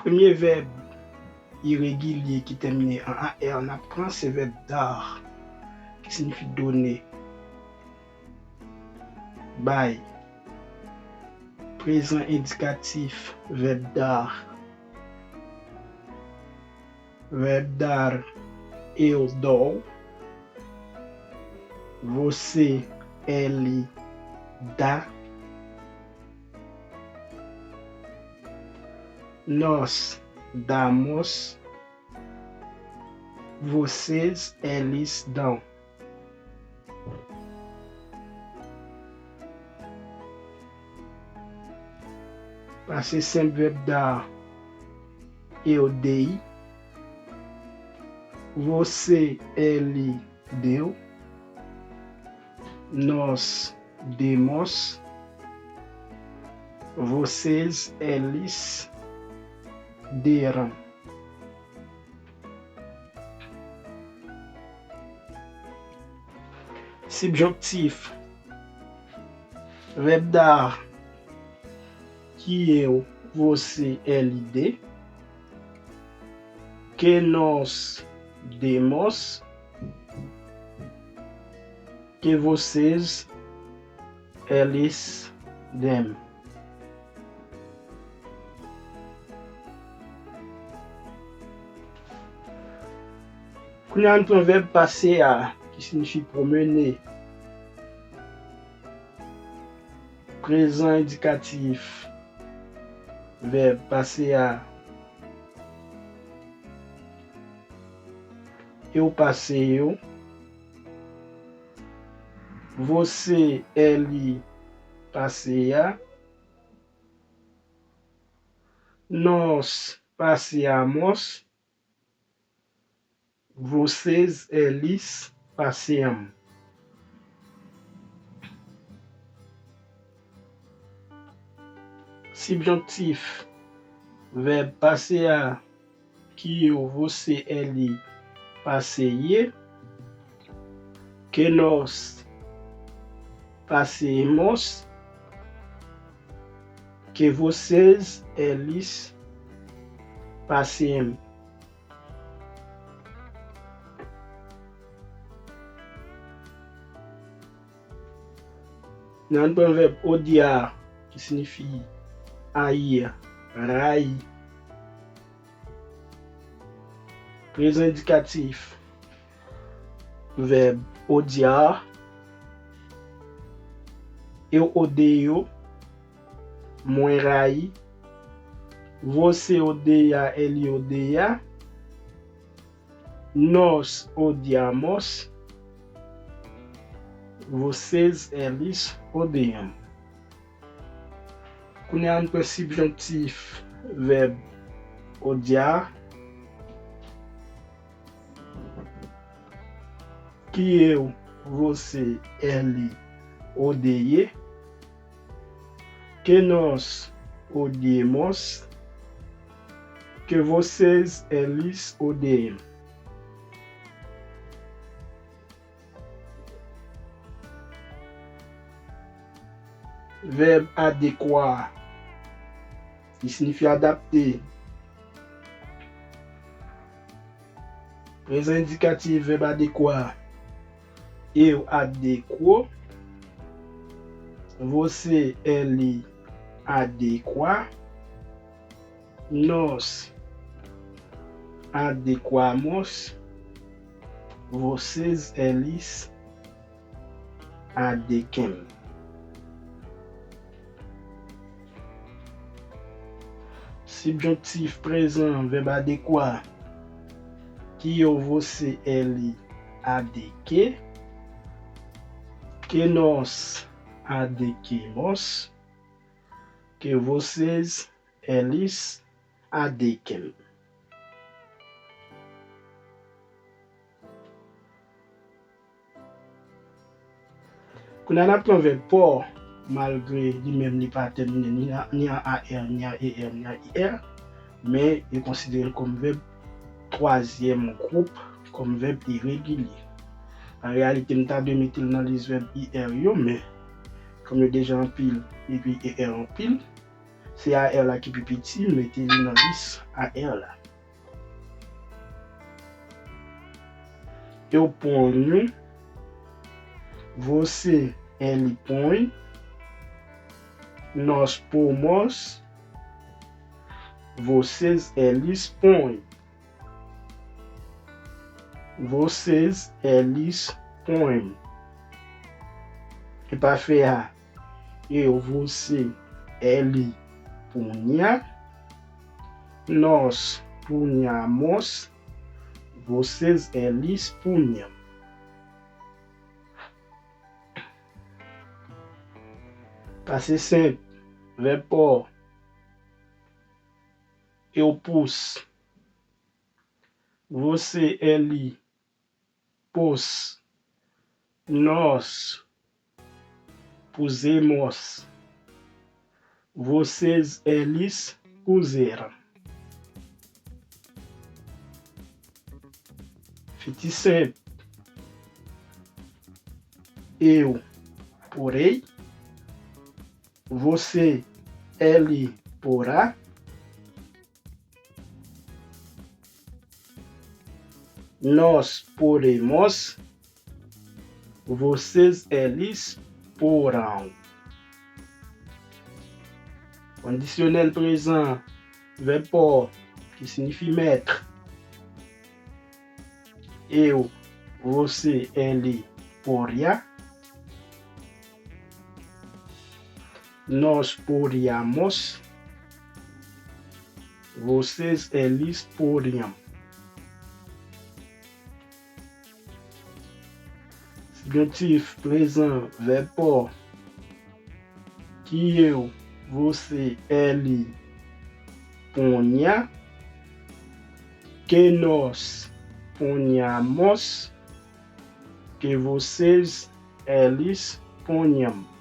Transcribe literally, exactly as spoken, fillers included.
Premye vèb iregilye ki tèmine an A R n ap pran se vèb dar, ki siyifi done, bay. Prezan endikatif vèb dar. Vèb dar, eu dou. Você, ele dá. Nós damos. Vocês, eles dão. Pase senp vèb dar, eu dei. Você, ele deu. Nós demos. Vocês, eles deram. Sibjonktif. Vèb dar, que eu, você, ele dê. Que nós demos. Que vocês, eles deem. Kounye a, n pran vèb pase a, ki siyifi pwomene. Prezan endikatif vèb pase a, eu passeio. Você, ele passeia. Nós passeamos. Vocês, eles passeiam. Sibjonktif, vèb pase a, que eu, você, ele passeie. Que nós passeemos. Que vocês, eles passeiem. Nan, n pran vèb odiar, ki siyifi haïr, rayi. Prezan endikatif, vèb odiar. Eu odeio, mwen rayi. Você odeia, ele odeia. Nós odiamos. Vocês, eles odeiam. Kounye a, n pran sibjonktif vèb odiar. Que eu, você, ele odeie. Que nós odiemos. Que vocês, eles odeiem. Vèb adekwa, ki siyifi adapte. Prezan endikatif vèb adekwa, eu adequo. Você, ele adequa. Nós adequamos. Vocês, eles adequem. Sibjonktif prezan, vèb adekwa. Que eu, você, ele adeque. Que nós adequemos. Que vocês, eles adequem. Kounye a n ap pran vèb pò, malgre li menm li pa tèmine ni an, ni an A R, ni an E R, ni an I R, men yo konsidere l kòm vèb twazyèm gwoup, kòm vèb iregilye. An reyalite, m ta dwe mete l nan lis vèb I R yo, men kòm yo deja anpil, epi E R anpil, Se A R la ki pi piti, m mete li nan lis A R la. Eu ponho, você, ele põe, nós pomos, vocês, eles põem. Vocês, eles põem. E pa fè a, eu, você, ele punha, nós punhamos, vocês, eles punham. Pase senp. Vèb pa w. Eu pus. Você, ele pôs. Nós pusemos. Vocês, eles puseram. Fiti senp. Eu porei. Você, ele porá. Nós poremos. Vocês, eles porão. Kondisyonèl prezan, vèb pa w, ki siyifi mèt. Eu, você, ele poria. Nós poríamos. Vocês, eles poriam. Subjuntif, prezan, vèb pa w. Que eu, você, ele, punha. Que nós punhamos. Que vocês, eles, punham.